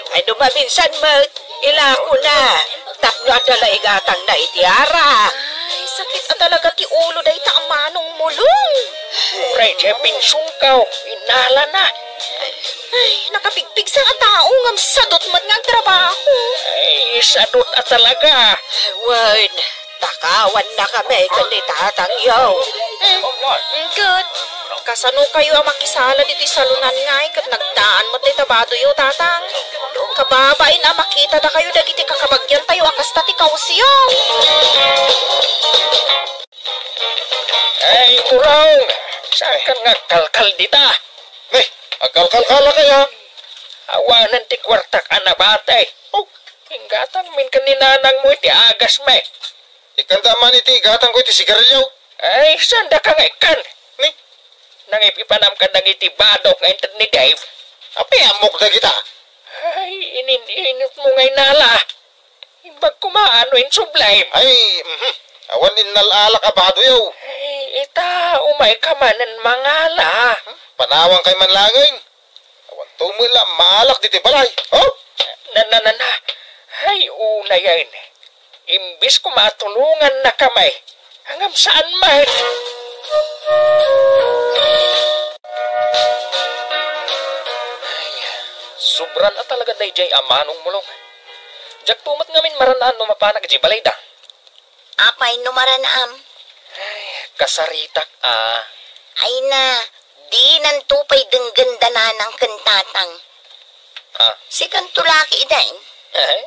Ay, no maminsan met, ilakona. Tapno adda la igatangna iti arak. Ay, sakit a talaga ti ulo dayta a Manong Mulong. Uray, diay pinsiongko, innalana. Ay, nakapigpigsa a tao ngem sadot met nga agtrabaho. Ay, sadot a talaga. Wen, takawanna kami ken ni tatangyo. Mm, good. Kasano kayo a makisala ditoy salonan ngay ket nagdaan met ti tabadoyo, tatang? Kababain a makita da kayo dagiti kakabagian tayo a kasta ti kawsyo. Ay, Mulong! Saan kan nga agkalkal dita? Ne, agkalkalkala kaya? Awanen ti kuartak a nabati. Oh, inggatang min ken ni nanang mo iti agas, me. Ikkanda man iti igatang ko iti sigarilyo. Ay, saan da ka nga ikkan? Ni? Nangip-ipanam ka dagiti badok nga inted ni Dave. Apay ammok dagita? Ay, inin-init mo nga inala. Imbag koma no insublim. Ay, mhm. Awan innal-alak a badoyo. Ay, ita, umay ka manen mangala. Hmm? Panawang kay man langin. Awan to met la maalak diti balay. Oh? Na, na, na, na. Ay, unayen. Imbis koma a tulonganna kami, ngem saan met. Ay, sobran a talaga daydiay a Manong Mulong. Diak to met ngamin maran-an no mapanak idiay balayda. Apay no maran-am? Ay, kasaritak a. Ay na, dinanto pay denggen da nanang ken tatang. Ah. Sikanto la ketdin. Ay,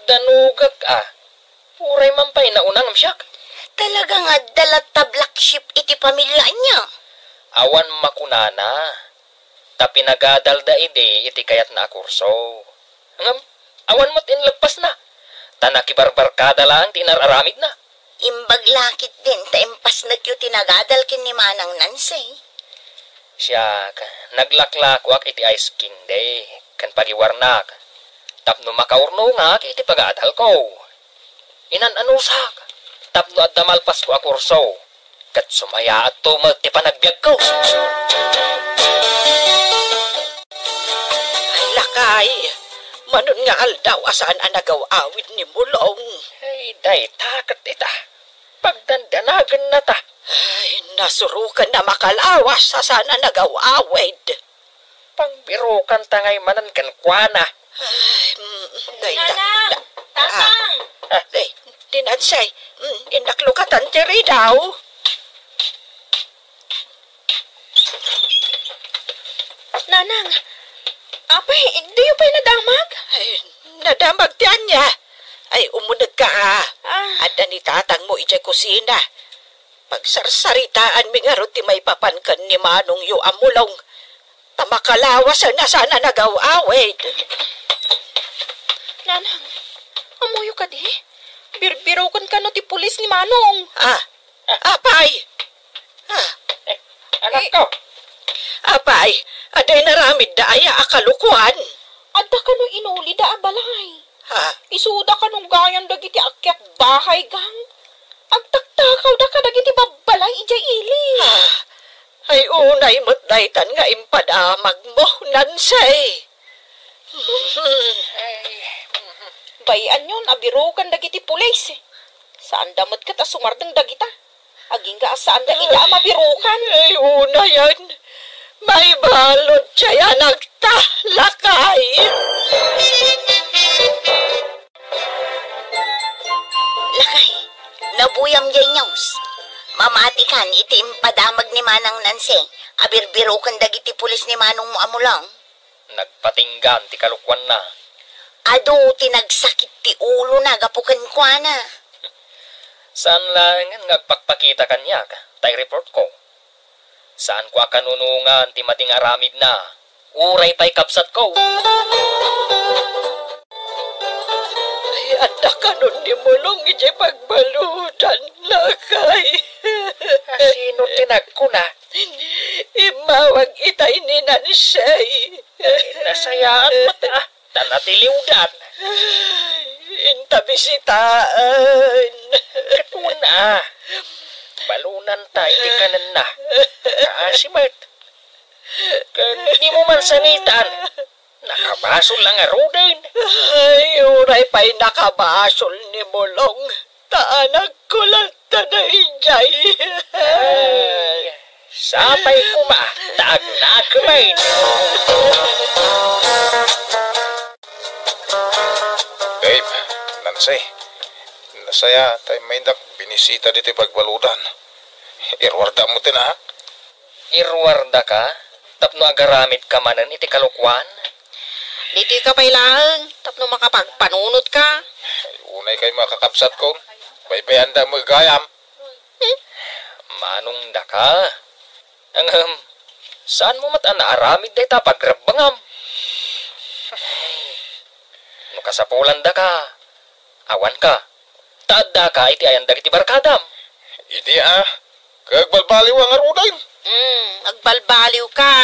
danugak a. Uray man pay nauna ngem siak. Talaga nga adda latta black sheep iti pamiliana. Awan makunana. Ta pinagadalda idi iti kayatna a kurso. Ngem, awan met inleppasna. Ta nakibarbarkada laeng ti inar-aramidna. Imbag la ketdin ta impasnekyo ti nagadal ken ni Manang Nancy. Siak, naglaklakoak iti ice candy ken pagiwarnak tapno makaurnongak iti pagadalko. Inan-anusak tapno adda malpasko a kurso ket sumayaatto met ti panagbiagko. Ay, lakay, manon nga aldaw a saan a nagaw-awid ni Mulong. Ay, dayta ket ita. Pagdandanagennata. Ay, nasuroken a makalawas a saan a nagaw-awid. Pangbirokanta ngay manen kenkuana. Ay, mm, dayta. Nanang! Da-, ah, Tatang! Ah, eh, ni Nancy, mm, innak lukatan ti ridaw. Nanang, apay, diyo pay nadamag? Ay, nadamag ti ania? Ay, umunegka, ah. Ah. Adda ni tatangmo idiay kusina. Pagsarsaritaanmi ngarud ti maipapan ken ni manongyo a Mulong. Ta makalawasen a saan a nagaw-awid. Nanang, ammoyo kadi? Birbiroken kano ti pulis ni Manong? Ah, apay? Ah. Eh, anakko. Apay, adda inaramidda aya a kalokuan? Adda kano inulida a balay. Ha? Isuda kano gayam dagiti akyat bahay, gang. Agtak-, Takawda kadagiti babbalay idiay ili. Ah, ay unay met daytan nga impadamagmo, Nancy. Bay-anyon a birokan dagiti pulis. Saanda met ket a sumardeng dagita. Agingga a saanda ita a mabirokan. Ay, unayan. Maibalud ti ayanagta, lakay. Lakay, nabuyam diay news. Mamatikan iti impadamag ni Manang Nancy a birbiroken dagiti pulis ni manongmo a Mulong. Nagpatinggan ti kalokuanna. Adu ti nagsakit ti ulona gapu kenkuana. Saan laengen nga agpakpakita kaniak, ta i-report ko. Saanko a kanunongan ti madi nga aramidna, uray pay kabsatko. Ay, adda kanon ni Mulong idiay pagbaludan, lakay. Sino ti nagkuna? Immawag itay ni Nancy. Ay, nasayaan met, ah. Ta natiliwdan. Inta bisitaan. Ket kuna, balonanta iti kanenna. Kaasi met. Ket dimo man sangitan. Nakabasol la ngaruden. Ay, uray pay nakabasol ni Mulong. Ta anakko latta daydiay. Ay, sapay koma, ta agnakemen. Dave, Nancy, nasaya tay maydak binisita ditoy pagbaludan. Iruarda mo ti naak? Iruardaka tapno agaramidka manen iti kalokuan? Ditoyka pay laeng tapno makapagpanunotka. Ay, unay kay makakabsatko. Baybayanda mo igayam. Hmm? Manong daka. Ngem, saan mo met a naaramid dayta a pagrebbengam? No kasapulandaka, awanka. Ta addaka iti ayan dagiti barkadam. Idi a, ket agbalbaliw a ngaruden. Hmm, agbalbaliwka.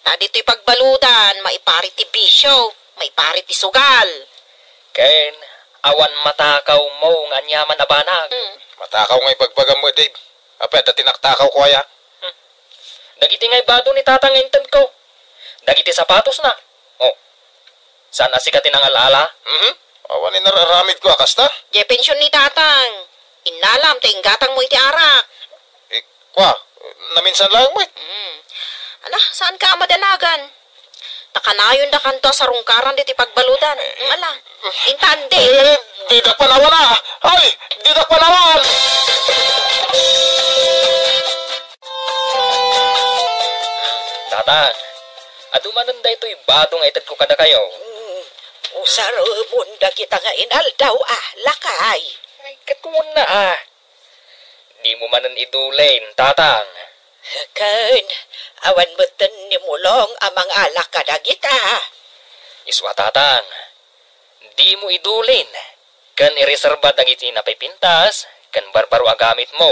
Ta ditoy pagbaludan, maipari ti bisio, maipari ti sugal. Ken, awan matakawmo nga aniaman a banag. Hmm. Matakaw nga ibagbagam met, Dave. Apay, adda ti naktakawko aya? Hmm. Dagiti nga ibado ni Tatang nga intedko. Dagiti sapatosna. Oh. Saan a sika ti nangal-ala? Mhm. Awan inar-aramidko a kasta? Diay pension ni Tatang. Innalam ta inggatangmo iti arak. Eh, kua, naminsan laeng met. Hmm. Ala, saanka a madanagan? Ta kanayondakanto a sarungkaran ditoy pagbaludan. Ng ala, intan, Dave. Eh, didak panawan a. Ay, didak panawan! Tatang, adu manen daytoy bado nga itedko kadakayo. Hmm, usaremon dagita nga inaldaw a, lakay. Ay, ket kuna a. Dimo manen idulin, Tatang. Ken, awan metten ni Mulong a mangala kadagita. Isu a, Tatang, dimo idulin, ken ireserba dagiti napipintas ken barbaro a gamitmo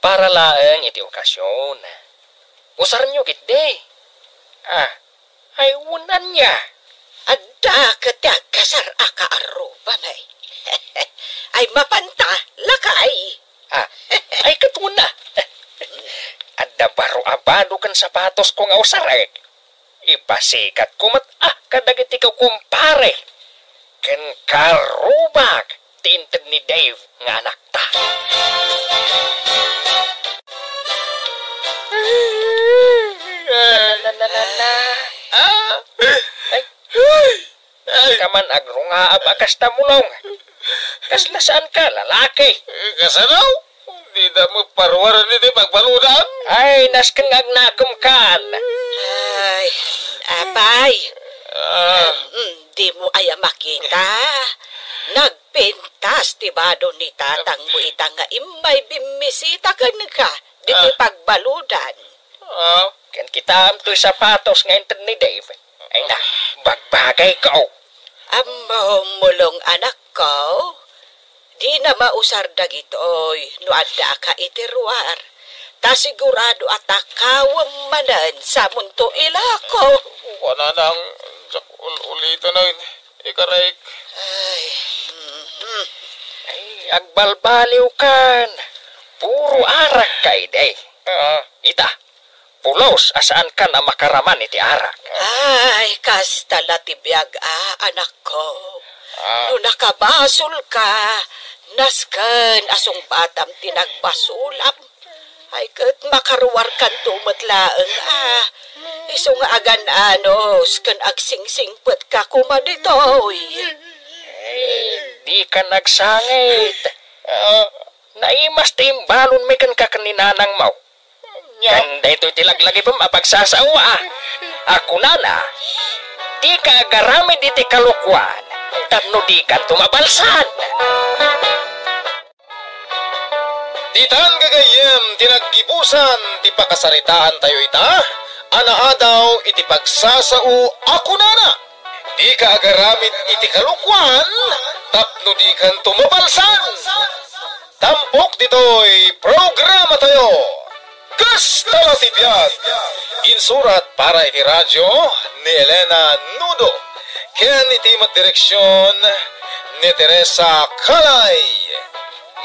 para laeng iti okasion. Usaryo ketdi. Ah, ay, wen ania? Adda ket ti agkasar a kaarrubam, ay. Ay, mapanta, lakay. Ah, ay, ket kuna. Adda baro a bado ken sapatosko nga usarek. Ipasikatko met a kadagiti kukumpare ken karrubak ti inted ni Dave nga anakta. Na, na, na, na, na. Ah! Ay. Ay. Ka man agrungaab a kasta, Mulong. Kasla saanka, lalaki. Eh, kasano? Dida mo paruaran iti pagbaludan? Ay, nasken nga agnakemkan. Ay, apay. Ah. Mm, di mo aya makita? Nagpintas ti bado ni tatangmo ita nga immay bimmisita kenka ditoy Ah. pagbaludan. Ah. Ken kitaem toy sapatos nga inted ni Dave. Ay na, bagbagayko. Ammom, Mulong, anakko, dina mausar dagitoy no addaka iti ruar. Ta sigurado a takawem manen sa munto ilako. Kuananang, diak ul-, uliten, ay, ikarek. Ay, mhm. Ay, Agbalbaliwkan. Puro arak ka idi. Ah. Ita, pulos a saankan a makaraman iti arak. Ay, kasta la ti biag a, anakko. Ah. No nakabasolka, nasken a sungbatam ti nagbasolam. Ay, ket makaruarkanto met laeng a. Isu nga agan-anos ken agsingsingpetka koma ditoy. Ay, dika nagsangit. Ah. Naimas ti imbalonmi kenka ken ni nanangmo. Nya? Ken daytoy ti laglagipem a pagsasao a, a kunana, dika agaramid iti kalokuan tapno dikanto mabalsan. Ditan gagayyem ti naggibusan ti pakasaritaantayo ita a naadaw iti pagsasao a kunana, dika agaramid iti kalokuan tapno dikanto mabalsan. Tampok ditoy programatayo, Kasta la ti biag. Insurat para iti radyo ni Elena Nudo ken iti met direksion ni Teresa Calay.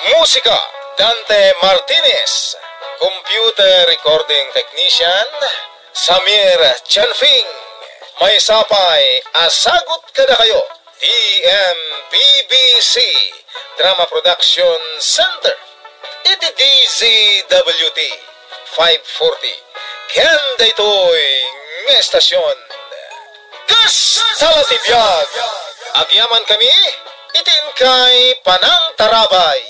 Musika, Dante Martinez. Computer recording technician, Samir Chanfing. Maysa pay a sagut kadakayo ti M P B C Drama Production Center iti D Z W T five forty. Ken daytoy nga estasion, Kasta la ti biag. Agyamankami iti inkay panangtarabay.